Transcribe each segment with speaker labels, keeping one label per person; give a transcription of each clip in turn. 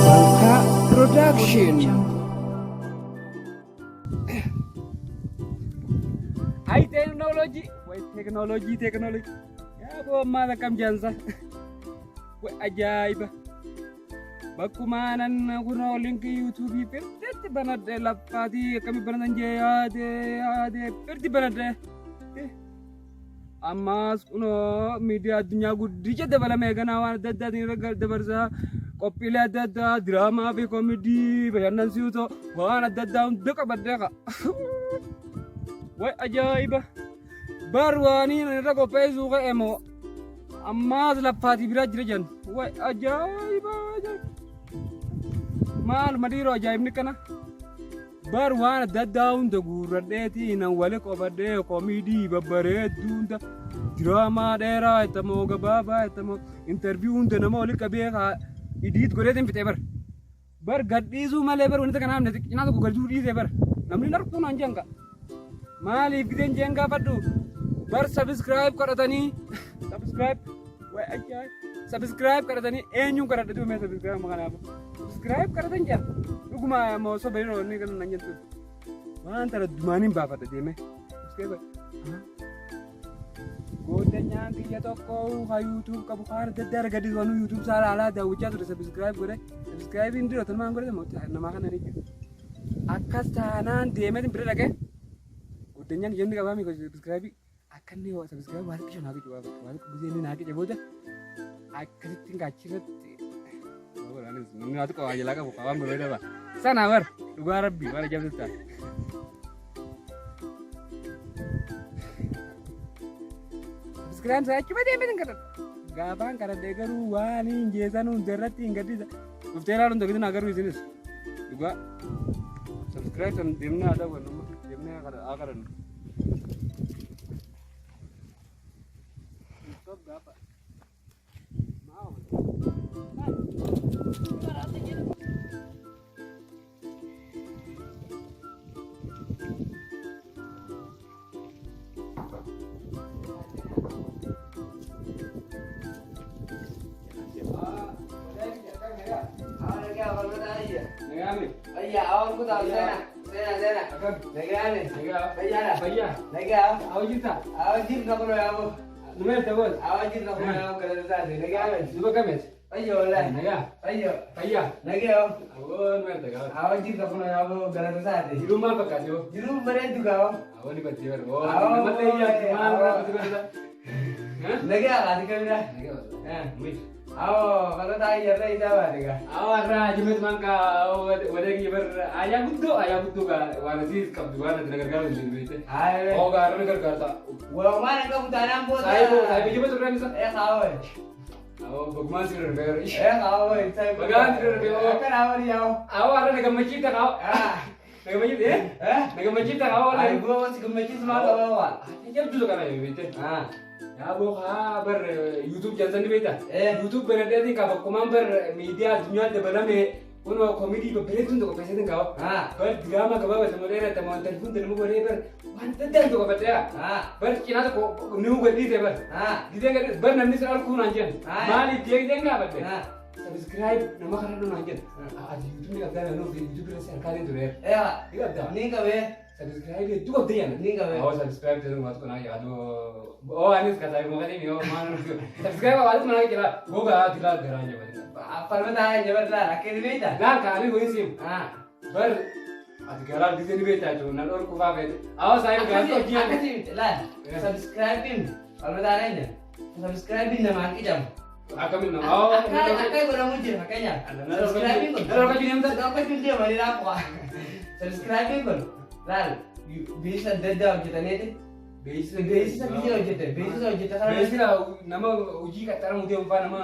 Speaker 1: Malkaa Production.
Speaker 2: Ay teeknooloojii, way teeknooloojii teeknooloojii. Yaa boo ammaa akkam jaansa. Way ajaa'iba. Bakkuma nan kunoo linkii yuutuubii firditti banadhe laffaatii akkami banatan jee yaade yaade firdi banadhe. Ammaas kunoo miidiyaa addunyaa guddicha dabalame ganaa waan adda addaatiin irra dabarsaa qophiilee adda addaa diraamaa fi koomedii bashannansiisoo waan adda addaa hunda qabadhee ka. Way ajaa'iba! Bar waanii irra qopheessuu ka'e moo ammaas laffaatii biraa jira jedhan. Way ajaa'iba! Maaluma dhiiroo ajaa'ibni kana? Bar waan adda addaa hunda guurradheetii nan wali qobadhee koomedii babbareedduu hunda diraamaa dheeraa ittamoo gabaabaa ittamoo intarviiyuu hunda nama wali qabee haa idiit godheetiin fixee bar. Bar gadhiisuu malee bar wanta kanaaf na cinaa tokko galchuu dhiisee bar namni narkuu naan jenga. Maaliif gideen jeen gaafadhu bar sabiskiraayib kadhatanii sabiskiraayib way ajaa'ib sabiskiraayib kadhatanii eenyuun kadhadhe duumee sabiskiraayib kanaaf sabiskiraayib kadhatan jaa dhuguma moo soba yeroo inni kan nan jettu waan tana dumaaniin baafadha deemee sabiskiraayib Goodanyaan kiyya tokko ka YouTube qabu kaan adda addaa argadi waan YouTube isaa ilaalaa daawwachaa ture subscribe godhe subscribe hin dira tanumaan godhe namaa kana ni jira. Akkas taanaan deemeetiin bira dhaqee goodanyaan kiyya inni qabaa mi subscribe akka inni subscribe waan xiqqisho naa qicu waan xiqqisho inni naa qice booda akkasitti achirratti namni waa xiqqoo waa jalaa qabu waan godhee daba. Sana bar dhugaa rabbii waan ajaa'ibsiisu ta'a. Subscribe isaa achuma deemee hin kadhadha. Gaafaan kadhadhe garuu waan hin jeesan hunda irratti hin gaddisa. Dhuftee ilaaluun tokkitin agaruu isinis. Dhugaa. Subscribe san deemnee haa daawwannu amma. Deemnee haa kadhannu. Stop gaafa. Nagaame. Akkam? Nagaa. Fayyaa. Haa hojjetaa? Numeerta boos. Duba kamees. Nagaa. Fayyaa. Awoo numeerta gaafa. Jiruu maal fakkaate hoo?
Speaker 3: Jiruun bareeddu gaa'o.
Speaker 2: Awoo ni baddee bara. Oo namallee yaaddu maal rakkatu godhata?
Speaker 3: Nagaa haati kamira.
Speaker 2: Nagaa. Mis.
Speaker 3: Awoo falmata ayyarra isaa baate gaa.
Speaker 2: Awoo har'a jimet manka wadee bar ayaa guddoo ayaa guddoo gaa waan asiis qabdu waan ati na gargaaru hin beekte.
Speaker 3: Haayee.
Speaker 2: Oo gaarra na gargaarta.
Speaker 3: Waan akka butaanaan booda.
Speaker 2: Saayiboo saayiboo jimet turre misa.
Speaker 3: Eh kaawwe.
Speaker 2: Awoo bagumaan si rarree.
Speaker 3: Eh kaawwe.
Speaker 2: Bagaan si rarree.
Speaker 3: Akka naawwan yaa'u.
Speaker 2: Awoo har'a na gammachiifta kaawoo.
Speaker 3: Ah.
Speaker 2: Na gammachiifte eh?
Speaker 3: Eh.
Speaker 2: Na gammachiifta kaawoo.
Speaker 3: Ay guma si gammachiisu maal qaba waa.
Speaker 2: Jabduu kana beekte.
Speaker 3: Ah.
Speaker 2: Yaaboo haa bar YouTube jalsanni beekta.
Speaker 3: Eh.
Speaker 2: YouTube banadheetiin kaa bakkumaan bar miidiyaa addunyaa dabalame kunoo koomedii babbareedduun tokko keessatti kaa'u.
Speaker 3: Ah.
Speaker 2: Bar diraamaa gabaabaa isa modheera itti waan telefoon nama godhee bar waan adda addaan tokko fadheera.
Speaker 3: Ah.
Speaker 2: Bar cinaa tokko ni hugadhiise bar.
Speaker 3: Ah.
Speaker 2: Gizee gadhiise bar namni sun arguu naan jedhan.
Speaker 3: Ah.
Speaker 2: Maaliif deegdeen gaafadhe.
Speaker 3: Ah.
Speaker 2: Subscribe nama kana naan jedhan. Ati YouTube ni qabdaa naannoo fi YouTube irra si harkaatiin ture.
Speaker 3: Eh.
Speaker 2: Ni qabdaa.
Speaker 3: Ni qabee.
Speaker 2: Subscribe hedduu qabdee yana.
Speaker 3: Ni qabee.
Speaker 2: Awwa subscribe jedhu maatu kana yaadu. Oo anis ka saayib maqanii yoo maal subscribe awwaal mana jira gogaa tilaa garaa jabata.
Speaker 3: Falmata jabadhaa akka inni beektaa.
Speaker 2: Laal kaanii wayii siim
Speaker 3: Ah.
Speaker 2: bar ati garaa gisee ni beektaa jechuun nan dhorku faa feete. Awwa saayib garaa hojii yaadu.
Speaker 3: Akkasii miti laal. Subscribe falmata eenyu. Subscribe namaan qicamu.
Speaker 2: Akkamiin nama awwa.
Speaker 3: Akka godhamu jira fakkeenyaaf. Subscribe kun.
Speaker 2: Nan dhorkachuu deemta.
Speaker 3: Dhorkachuu deemanii laafaa. Subscribe kun laal beeksisa adda addaa hojjetaniiti.
Speaker 2: Beeksisa
Speaker 3: Beeksisa biyya hojjete beeksisa hojjete kana.
Speaker 2: Beeksisa nama hojii qaxxaramu deemu faa nama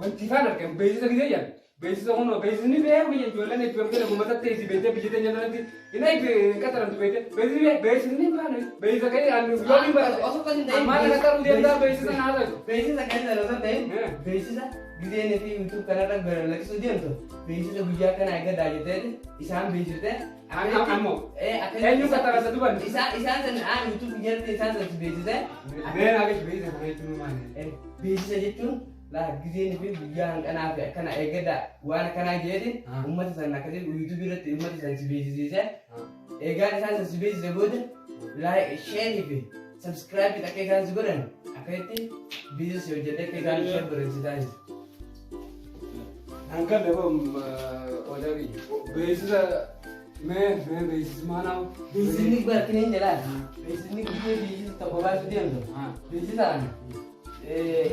Speaker 2: wanti faan argan beeksisa gisee jedhan. Beeksisa kun beeksisni beeku biyya ijoolleen itti bartee uummata teessi beektee biyya teenya kanatti hin eegde qaxaramtu beektee beeksisni beeksisni hin baane beeksisa ka'ee ani yoo hin barate.
Speaker 3: Osoo akkas hin ta'in.
Speaker 2: Ammaan qaxaramuu deemtaa beeksisa naa ta'u.
Speaker 3: Beeksisa kan sana osoo hin ta'in beeksisa gizeen fi YouTube kanarra baralaksuu deemtu beeksisa guyyaa kana eeggadhaa jetteeti isaan beeksifte.
Speaker 2: Ammoo eenyu qaxarasa duban.
Speaker 3: Isaan sana aan YouTube jalatti isaan sana beeksise.
Speaker 2: Mee naa gachi beeksisa kana jechuun maali?
Speaker 3: Beeksisa jechuun Laa, gizeen fi guyyaa hanqanaa fi akkana eeggadhaa, waan akkanaa jeetiin uummata san akkasii YouTube irratti uummata san si beeksisiise. Eegaan isaan san si beeksise booda like, share fi subscribe akka isaan si godhan, akkasitti beeksisa hojjetee akka isaan share godhan si taasisa.
Speaker 2: Hanqallee odaa beeksisa mee beeksisa maanaa.
Speaker 3: Beeksisni barkineen jedhaa. Beeksisni gizee beeksisa tokko baasuu deemtu. Beeksisa kana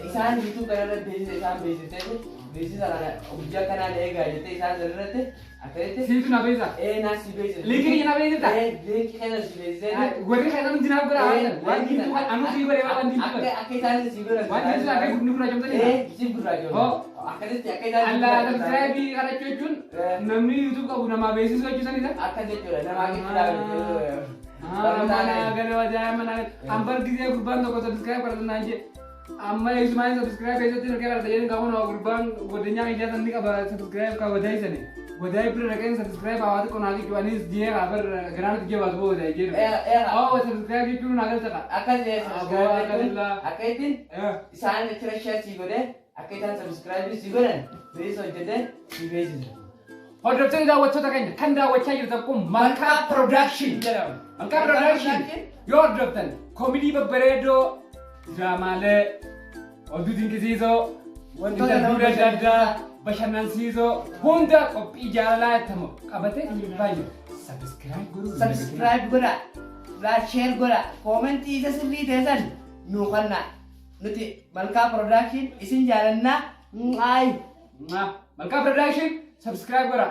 Speaker 3: isaan YouTube kanarratti beeksisa isaan beeksisee, beeksisa kana guyyaa kanaan eegaa jettee isaan sanirratti akkasitti.
Speaker 2: Siitu na beeksisa.
Speaker 3: Ee, naa si beeksisa.
Speaker 2: Linkii na beeksisa.
Speaker 3: Ee, linkii kana si beeksisee.
Speaker 2: Warri kana nuti naaf godha waan diimtuu anuu sii godhe waan diimtuu
Speaker 3: Akka
Speaker 2: godhe.
Speaker 3: akka isaan si godhan.
Speaker 2: Waan diimtuu akka gudni gurraachomsanii.
Speaker 3: Ee, si gurraachomsa.
Speaker 2: Hoo.
Speaker 3: Akkasitti akka isaan.
Speaker 2: Alla, subscribe kadhachuu jechuun namni YouTube qabu namaa beeksisuu jechuusanidha.
Speaker 3: Akkas jechuudha, namaa gidduudhaa.
Speaker 2: Mana gala wajaa mana ambar gisee gurbaan tokko subscribe kadhatan jee, amma eessumaan subscribe keessatti erga kadhata jedhan qabu, nama gurbaan godinyaa ijaa sanni qaba subscribe ka wadaayisani wadaay bira dhaqeen subscribe hawaasa qonaa jechuun anis jee bar garaanatti jabaatu boo wadaay jedhu. Oo, subscribe jechuun naa galta.
Speaker 3: Akkas jee subscribe jechuun
Speaker 2: Akkasilaa.
Speaker 3: akka ittiin isaan achirra share si godhee, akka isaan subscribe si godhan beeksisa hojjetee si beeksisa.
Speaker 2: Hordoftoota, daawwattoota keenya, kan daawwachaa jirtan kun Malkaa Production
Speaker 3: jedhama.
Speaker 2: Malkaa Production yoo hordoftan comedy babbareedoo, diraamaalee, oduu dinqisiisoo,
Speaker 3: wantoota nama
Speaker 2: interview adda addaa, bashannansiisoo hunda, qophii jaalalaa ittamu qabatee kan baay'ee subscribe godhuu.
Speaker 3: Subscribe godha, like, share godha, comment isa sirrii ta'e san nuu kennaa. Nuti Malkaa Production isin jaalannaa. Ay.
Speaker 2: Malkaa Production subscribe godha.